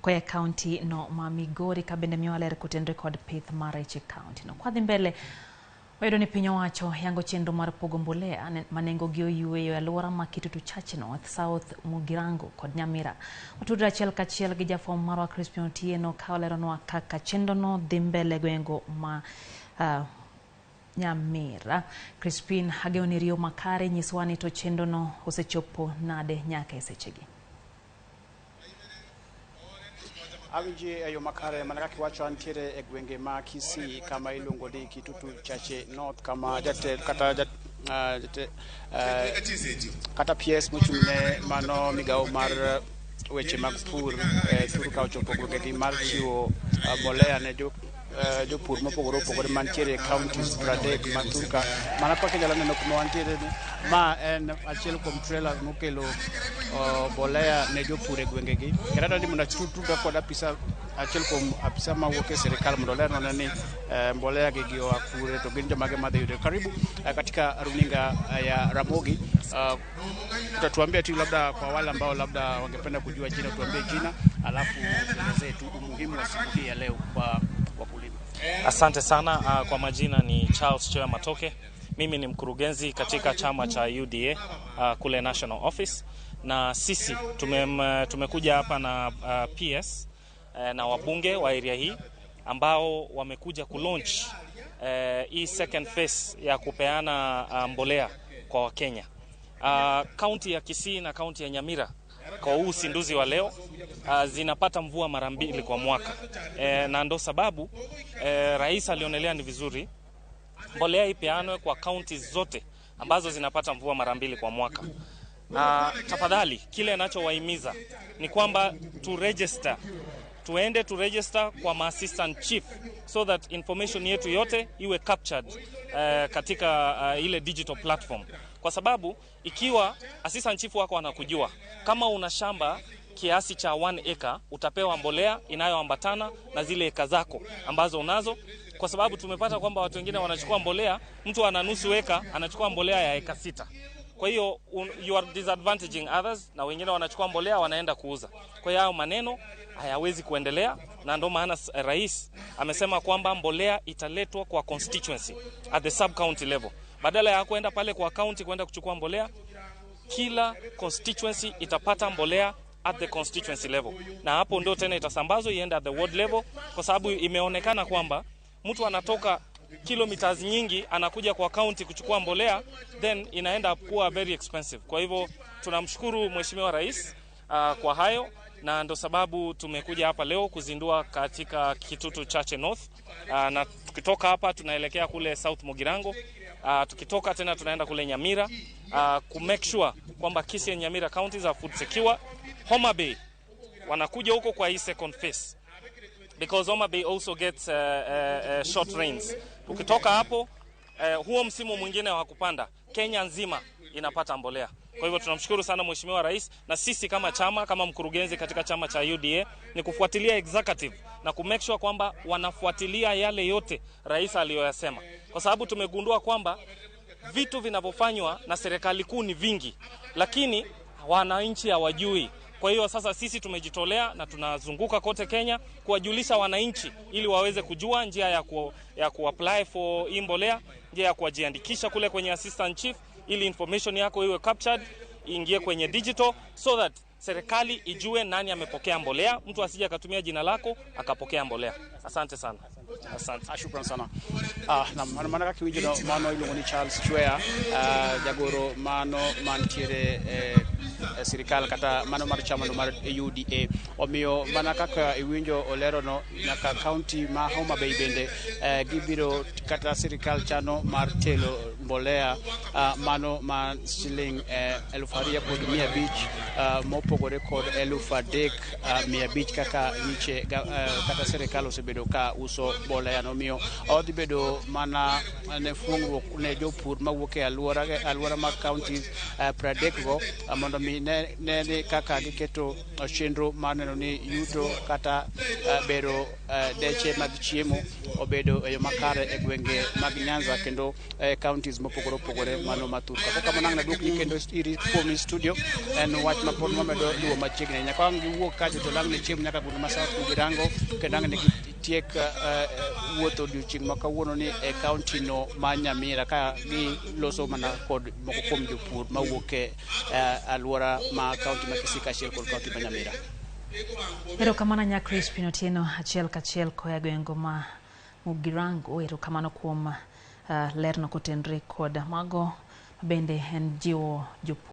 Koa e kaunti no ma Migori ka bende miyowa ler kotenore kod pith mar rech e kaunti no. Kwadhi mbele, wayudo ni piny owacho yango chenro mar pogo mbolea ma nengogi oyueyo e alwora ma Kitutu Chache North, South Mugirango kod Nyamira. Watudre achiel kachiel gi jafwambo marwa Crispin Otieno ka oleronwa kaka chenro no dhi mbele e gwengego ma Nyamira. Crispin, ageno ni riyo makare, nyiswa ni to chenro no osechopo nade nyaka e sechegi. Awinji e yo makare mana kaka iwacho, antiere e gwenge ma Kisii kama iluongo ni Kitutu Chache North, kama jatelo kata jat, kata PS mochung'ne mano migawo mar weche mag pur thur ka ochopo gwengegi mar chiwo mbolea ne jopur mopogore opogore mantiere e counties 30 mag thurka. Mana kaka inyalo neno kuma wantiere ni, ma en achiel kuom trailer mokelo mbolea ne jopur e gwengegi. Kendo adwaro ni mondo atudra kod apisa achiel kuom apisa mawuok e sirikal mondo olernwa ni mbolea gi oa kure to gin jomage madhi yudo. Karibu katika runinga ya Ramogi. Utatuambia tu labda kwa wale ambao labda wangependa kujua jina, tuambie jina alafu tuelezee tu umuhimu wa siku hii ya leo kwa wakulima. Asante sana. Kwa majina ni Charles Choya Matoke. Mimi ni mkurugenzi katika chama cha UDA kule National Office, na sisi tumekuja hapa na PS na wabunge wa area hii ambao wamekuja kulaunch hii second phase ya kupeana mbolea kwa Wakenya. Kaunti ya Kisii na kaunti ya Nyamira kwa huu uzinduzi wa leo zinapata mvua mara mbili kwa mwaka, na ndo sababu rais alionelea ni vizuri mbolea ipeanwe kwa kaunti zote ambazo zinapata mvua mara mbili kwa mwaka. Tafadhali kile anachowahimiza ni kwamba tu register, tuende tu register kwa ma assistant chief so that information yetu yote iwe captured katika ile digital platform, kwa sababu ikiwa assistant chief wako anakujua kama una shamba kiasi cha 1 acre, utapewa mbolea inayoambatana na zile eka zako ambazo unazo, kwa sababu tumepata kwamba watu wengine wanachukua mbolea, mtu ana nusu eka anachukua mbolea ya eka 6. Kwa hiyo you are disadvantaging others, na wengine wanachukua mbolea wanaenda kuuza. Kwa hiyo hayo maneno hayawezi kuendelea, na ndio maana rais amesema kwamba mbolea italetwa kwa constituency at the sub county level, badala ya kwenda pale kwa county kwenda kuchukua mbolea. Kila constituency itapata mbolea at the constituency level, na hapo ndio tena itasambazwa iende at the ward level, kwa sababu imeonekana kwamba mtu anatoka kilometers nyingi anakuja kwa county kuchukua mbolea, then inaenda kuwa very expensive. Kwa hivyo tunamshukuru Mheshimiwa Rais kwa hayo, na ndo sababu tumekuja hapa leo kuzindua katika Kitutu Chache North, na tukitoka hapa tunaelekea kule South Mugirango, tukitoka tena tunaenda kule Nyamira ku make sure kwamba Kisii and Nyamira counties are food secure. Homa Bay wanakuja huko kwa hii second phase because Homa Bay also gets short rains. Ukitoka hapo, huo msimu mwingine wa kupanda, Kenya nzima inapata mbolea. Kwa hivyo tunamshukuru sana Mheshimiwa Rais, na sisi kama chama, kama mkurugenzi katika chama cha UDA, ni kufuatilia executive na ku make sure kwamba wanafuatilia yale yote rais aliyoyasema, kwa sababu tumegundua kwamba vitu vinavyofanywa na serikali kuu ni vingi, lakini wananchi hawajui. Kwa hiyo sasa sisi tumejitolea na tunazunguka kote Kenya kuwajulisha wananchi ili waweze kujua njia ya ku apply for hii mbolea, njia ya kujiandikisha kule kwenye assistant chief ili information yako iwe captured, iingie kwenye digital so that serikali ijue nani amepokea mbolea, mtu asije akatumia jina lako akapokea mbolea. Asante sana. Asante. Ah, shukran sana. Ah, nam mano kaka iwinjo no, mano iluongo ni Charles Chwea, jagoro mano mantiere e sirikal kata mano mar chama no mar UDA. Omiyo mana kaka iwinjo olero no, nyaka county ma Homa Bay bende gibiro kata sirikal chano mar telo mbolea mano ma siling 2,500 mopogore kod 3,500 kaka nyiche kata sirikal osebedo ka uso mbolea no. Omiyo odhi bedo mana ne fuong'ruok ne jopur mawuok e alwora mag counties 30 go mondo mi ne ni kaka giketo chenro mar neno ni yuto kata bero deche mag chiemo obedo e yo makare e gwenge mag Nyanza kendo counties mopogore opogore mano ma thurka. Kokamano ang' naduokni kendo iri kuom studio en wach mar ma pod wamedo luwo machiegni ahinya. Ka ang' giwuok kacha to ang' ne chiem nyaka gwenge ma South Mugirango kendo ang' ne gitiek wuotho odiochieng' ma kawuono ni e kaunti no ma Nyamira ka giloso mana kod moko kuom jopur mawuok e alwora ma kaunti ma Kisii kaachiel kod kaunti ma Nyamira. Erokamano nya Crispin Otieno achiel kachiel koa e gwenge ma Mugirango. Erokamano kuom lerno kotenore kod mago bende en jiwo jopur.